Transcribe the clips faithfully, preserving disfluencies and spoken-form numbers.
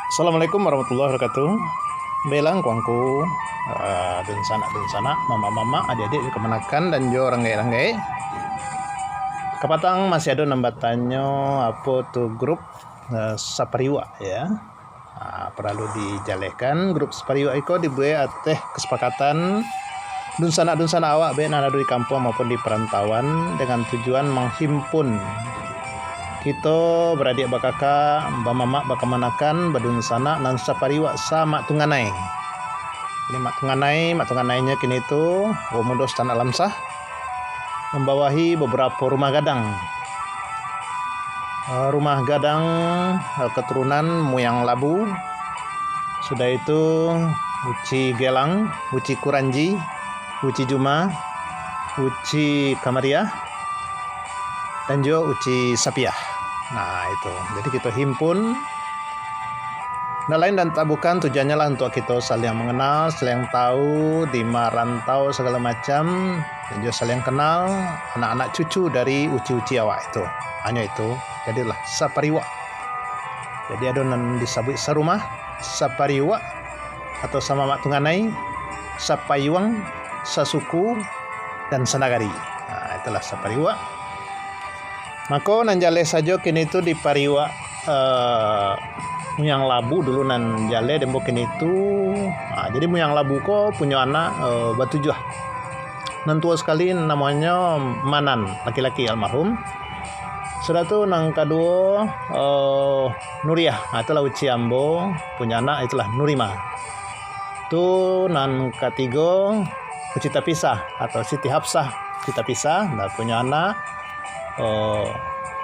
Assalamualaikum warahmatullahi wabarakatuh. Baiak angku-angku, ah, dunsanak-dunsanak, mamak-mamak, adiak-adiak, kamanakan, dan jo ranggaik-ranggaik. Kapatang masih ado nan batanyo, apo tu grup, ah, sapariuak, ya. Ah, paralu dijalehkan, grup sapariuak iko dibuek ateh kasapakatan dunsanak-dunsanak awak, baiak nan ado di kampuang maupun di parantauan, dengan tujuan manghimpun kito baradiak bakakak, bamamak bakamanakan, badunsanak nan sapariuak sa Mak Tunganai. Jadi, Mak Tunganai, Mak Tunganainyo kini tu, Wo Mudo Sitanak Lamsah, mambawahi babarapo rumah gadang. Eh, rumah gadang, eh, katurunan Muyang Labu, sudah itu Uci Gelang, Uci Kuranji, Uci Juma, Uci Kamariah, dan juo Uci Sapiah. Nah, itu. Jadi, kito himpun. Ndak lain dan tak bukan, tujuannyo lah untuak kito saling manganal, saling tahu di ma rantau sagalo macam, dan juo saling kenal anak-anak cucu dari uci-uci awak itu. Hanyo itu, jadilah sapariuak. Jadi, ado nan disabuik sarumah, sapariuak, atau samamak tunganai, sapayuang, sasuku, dan sanagari. Nah, itulah sapariuak. Mako, nan jaleh sajo kini tu di pariuak, eh, Muyang Labu dulu nan jaleh, dembo kini tu. Ha, jadi Muyang Labu ko punyo anak, eh, batujuah. Nan tuo sakali namonyo Manan, laki-laki almarhum. Sudah tu nan kaduo, eh, Nuriah, ha, itulah uci ambo, punyo anak itulah Nurima. Tu nan katigo, Uci Tapisah atau Siti Hafsah Uci Tapisah, nah, punyo anak, eh,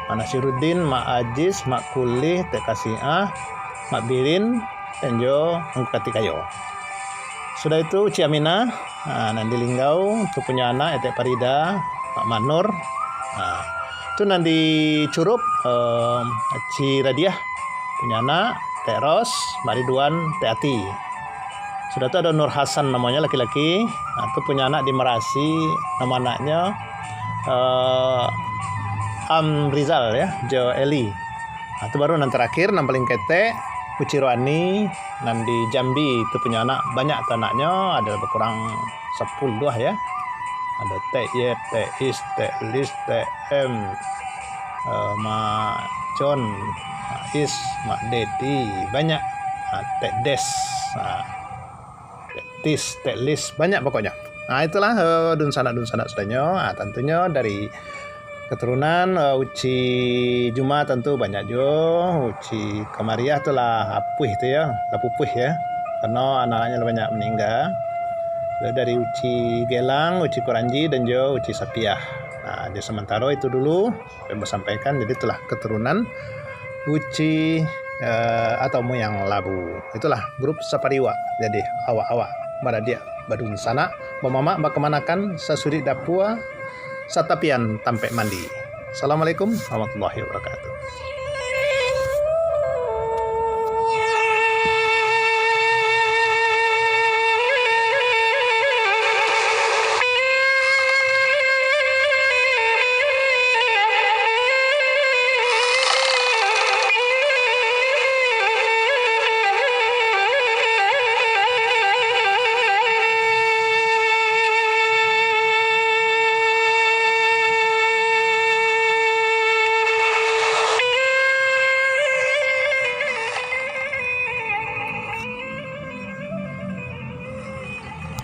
Mak Nasiruddin, Mak Ajis, Mak Kulih, Tek Kasiah, Mak Birin, dan jo Angku Katik Kayo. Sudah itu, Uci Aminah, ha, nan di Linggau, tu punyo anak, Etek Parida, Mak Manur, ha, tu nan di Curup, eh, Ci Radiah, punyo anak, Tek Ros, Mak Ridwan, Tek Ati. Sudah tu ado Nur Hasan namonyo, laki-laki. Ha, tu punyo anak di Marasi, namo anaknyo, eh, Amrizal, ya, jo Eli. Ha, tu baru nan tarakhir, nan paling ketek, Uci Rohani, nan di Jambi. Tu punyo anak, banyak tu anaknyo, ado bakurang sapuluah, ya. Ado Tek Yep, Tek Is, Tek Lis, Tek Em, eh, Mak Con, Mak Is, Mak Dedi, banyak. Ha, Tek Des, ha, Tek Tis, Tek Lis, banyak pokoknyo. Ha, itulah, eh, dunsanak-dunsanak sadonyo. Ha, tantunyo dari katurunan, eh, Uci Juma tantu banyak juo. Uci Kamariah tu lah apuih tu, ya, lah pupuih, ya. Karano anak-anaknyo lah banyak maningga. Dari Uci Gelang, Uci Kuranji, dan jo Uci Sapiah. Nah, di sementaro itu dulu. Ambo sampaikan, jadi itulah keturunan Uci, eh, atau Muyang Labu. Itulah grup sapariuak. Jadi, awak-awak baradiak badunsanak, bamamak bakamanakan, sasudik dapua, satapian tampek mandi. Assalamualaikum warahmatullahi wabarakatuh.